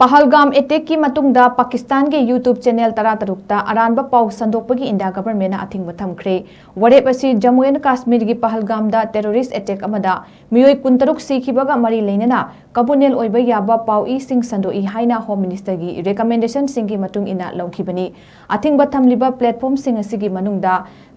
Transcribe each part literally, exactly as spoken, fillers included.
ꯄꯍꯜꯒꯥꯝ ꯑꯦꯇꯦꯛꯀꯤ ꯃꯇꯨꯡꯗ ꯄꯥꯀꯤꯁꯇꯥꯟꯒꯤ YouTube channel ꯇꯔꯥꯇꯔꯨꯛꯇ ꯑꯔꯥꯟꯕ ꯄꯥꯎ ꯁꯟꯗꯣꯛꯄꯒꯤ ꯏꯟꯗꯤꯌꯥ ꯒꯚꯔꯟꯃꯦꯟꯠꯅ ꯑꯊꯤꯡꯕ ꯊꯝꯈ꯭ꯔꯦ꯫ ꯋꯥꯔꯦꯞ ꯑꯁꯤ ꯖꯝꯃꯨ ꯑꯦꯟ ꯀꯥꯁꯃꯤꯔꯒꯤ ꯄꯍꯜꯒꯥꯝꯗ ꯇꯦꯔꯣꯔꯤꯁ꯭ꯠ ꯑꯦꯇꯦꯛ ꯑꯃꯗ ꯃꯤꯑꯣꯏ ꯀꯨꯟꯇꯔꯨꯛ ꯁꯤꯈꯤꯕꯒ ꯃꯔꯤ ꯂꯩꯅꯅ ꯀꯝꯃꯨꯅꯦꯜ ꯑꯣꯏꯕ ꯌꯥꯕ ꯄꯥꯎꯏꯁꯤꯡ ꯁꯟꯗꯣꯛꯏ ꯍꯥꯏꯅ ꯍꯣꯝ ꯃꯤꯅꯤꯁꯇꯔꯒꯤ ꯔꯤꯀꯃꯦꯟꯗꯦꯁꯟꯁꯤꯡꯒꯤ ꯃꯇꯨꯡ ꯏꯟꯅ ꯂꯧꯈꯤꯕꯅꯤ꯫ ꯑꯊꯤꯡꯕ ꯊꯝꯂꯤꯕ ꯄ꯭ꯂꯦꯠꯐꯣꯔꯝꯁꯤꯡ ꯑꯁꯤꯒꯤ ꯃꯅꯨꯡꯗ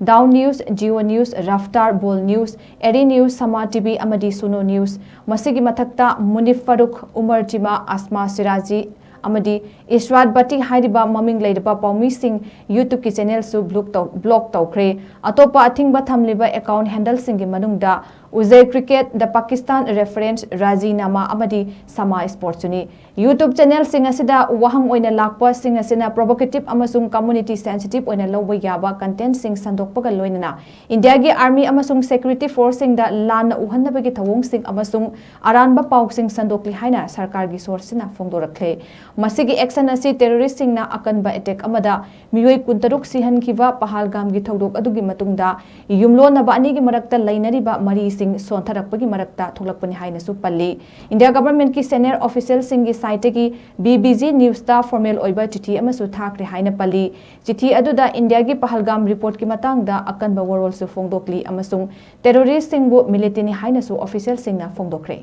ꯗꯥꯎ ꯅ꯭ꯌꯨꯁ, ꯖꯤꯑꯣ ꯅ꯭ꯌꯨꯁ, ꯔꯐꯇꯥꯔ, ꯕꯣꯜ ꯅ꯭ꯌꯨꯁ, ꯑꯦꯔꯤ ꯅ꯭ꯌꯨꯁ, ꯁꯃꯥ ꯇꯤꯚꯤ ꯑꯃꯗꯤ ꯁꯨꯅꯣ ꯅ꯭ꯌꯨꯁ꯫ ꯃꯁꯤꯒꯤ ꯃꯊꯛꯇ ꯃꯨꯅꯤꯐ ꯐꯥꯔꯨꯛ, ꯎꯃꯔ ꯆꯤꯃꯥ, ꯑꯁꯃꯥ ꯁꯤꯔꯥꯖꯤ ꯑꯃꯗꯤ ꯏꯁꯔꯥꯠ ꯕꯇꯤ ꯍꯥꯏꯔꯤꯕ ꯃꯃꯤꯡ ꯂꯩꯔꯕ ꯄꯥꯎꯃꯤꯁꯤꯡ YouTubeꯀꯤ ꯆꯦꯅꯦꯜꯁꯨ ꯕ꯭ꯂꯣꯛ ꯇꯧ-, ꯕ꯭ꯂꯣꯛ ꯇꯧꯈ꯭ꯔꯦ꯫ ꯑꯇꯣꯞꯄ ꯑꯊꯤꯡꯕ ꯊꯝꯂꯤꯕ ꯑꯦꯀꯥꯎꯟꯠ ꯍꯦꯟꯗꯜꯁꯤꯡꯒꯤ ꯃꯅꯨꯡꯗ ꯎꯖꯩ ꯀ꯭ꯔꯤꯀꯦꯠ, ꯗ ꯄꯥꯀꯤꯁꯇꯥꯟ ꯔꯦꯐꯔꯦꯟꯁ, ꯔꯥꯖꯤꯅꯥꯃꯥ ꯑꯃꯗꯤ ꯁꯃꯥ ꯁ꯭ꯄꯣꯔꯠꯁꯨꯅꯤ꯫ YouTube ꯆꯦꯅꯦꯜꯁꯤꯡ ꯑꯁꯤꯗ ꯋꯥꯍꯪ ꯑꯣꯏꯅ ꯂꯥꯛꯄꯁꯤꯡ ꯑꯁꯤꯅ ꯄ꯭ꯔꯣꯚꯣꯀꯦꯇꯤꯚ ꯑꯃꯁꯨꯡ ꯀꯝꯃ꯭ꯌꯨꯅꯤꯇꯤ ꯁꯦꯟꯁꯤꯇꯤꯚ ꯑꯣꯏꯅ ꯂꯧꯕ ꯌꯥꯕ ꯀꯟꯇꯦꯟꯠꯁꯤꯡ ꯁꯟꯗꯣꯛꯄꯒ ꯂꯣꯏꯅꯅ ꯏꯟꯗꯤꯌꯥꯒꯤ ꯑꯥꯔꯃꯤ ꯑꯃꯁꯨꯡ ꯁꯦꯀ꯭ꯌꯨꯔꯤꯇꯤ ꯐꯣꯔꯁꯁꯤꯡꯗ ꯂꯥꯟꯅ ꯎꯍꯟꯅꯕꯒꯤ ꯊꯧꯑꯣꯡꯁꯤꯡ ꯑꯃꯁꯨꯡ ꯑꯔꯥꯟꯕ ꯄꯥꯎꯁꯤꯡ ꯁꯟꯗꯣꯛꯂꯤ ꯍꯥꯏꯅ ꯁꯔꯀꯥꯔꯒꯤ ꯁꯣꯔꯁꯁꯤꯅ ꯐꯣꯡꯗꯣꯔꯛꯂꯦ꯫ ꯃꯁꯤꯒꯤ ꯑꯦꯛꯁꯟ ꯑꯁꯤ ꯇꯦꯔꯣꯔꯤꯁ꯭ꯠꯁꯤꯡꯅ ꯑꯀꯟꯕ ꯑꯦꯇꯦꯛ ꯑꯃꯗ ꯃꯤꯑꯣꯏ ꯀꯨꯟꯇꯔꯨꯛ ꯁꯤꯍꯟꯈꯤꯕ ꯄꯍꯜꯒꯥꯝꯒꯤ ꯊꯧꯗꯣꯛ ꯑꯗꯨꯒꯤ ꯃꯇꯨꯡꯗ ꯌꯨꯝꯂꯣꯟꯅꯕ ꯑꯅꯤꯒꯤ ꯃꯔꯛꯇ ꯂꯩꯅꯔꯤꯕ ꯃꯔꯤꯁꯤꯡ ꯁꯣꯟꯊꯔꯛꯄꯒꯤ ꯃꯔꯛꯇ ꯊꯣꯛꯂꯛꯄꯅꯤ ꯍꯥꯏꯅꯁꯨ ꯄꯜꯂꯤ꯫ ꯏꯟꯗꯤꯌꯥ ꯒꯚꯔꯟꯃꯦꯟꯠꯀꯤ ꯁꯦꯅꯤꯌꯔ ꯑꯣꯐꯤꯁꯤꯌꯦꯜꯁꯤꯡꯒꯤ ꯁꯥꯏꯠꯇꯒꯤ ꯕꯤꯕꯤꯖꯤ ꯅ꯭ꯌꯨꯁꯇ ꯐꯣꯔꯃꯦꯜ ꯑꯣꯏꯕ ꯆꯤꯊꯤ ꯑꯃꯁꯨ ꯊꯥꯈ꯭ꯔꯦ ꯍꯥꯏꯅ ꯄꯜꯂꯤ꯫ ꯆꯤꯊꯤ ꯑꯗꯨꯗ ꯏꯟꯗꯤꯌꯥꯒꯤ ꯄꯍꯜꯒꯥꯝ ꯔꯤꯄꯣꯔꯠꯀꯤ ꯃꯇꯥꯡꯗ ꯑꯀꯟꯕ ꯋꯥꯔꯣꯜꯁꯨ ꯐꯣꯡꯗꯣꯛꯂꯤ ꯑꯃꯁꯨꯡ ꯇꯦꯔꯣꯔꯤꯁ꯭ꯠꯁꯤꯡꯕꯨ ꯃꯤꯂꯤꯇꯦꯟꯠꯅꯤ ꯍꯥꯏꯅꯁꯨ ꯑꯣꯐꯤꯁꯤꯌꯦꯜꯁꯤꯡꯅ ꯐꯣꯡꯗꯣꯛꯈ꯭ꯔꯦ꯫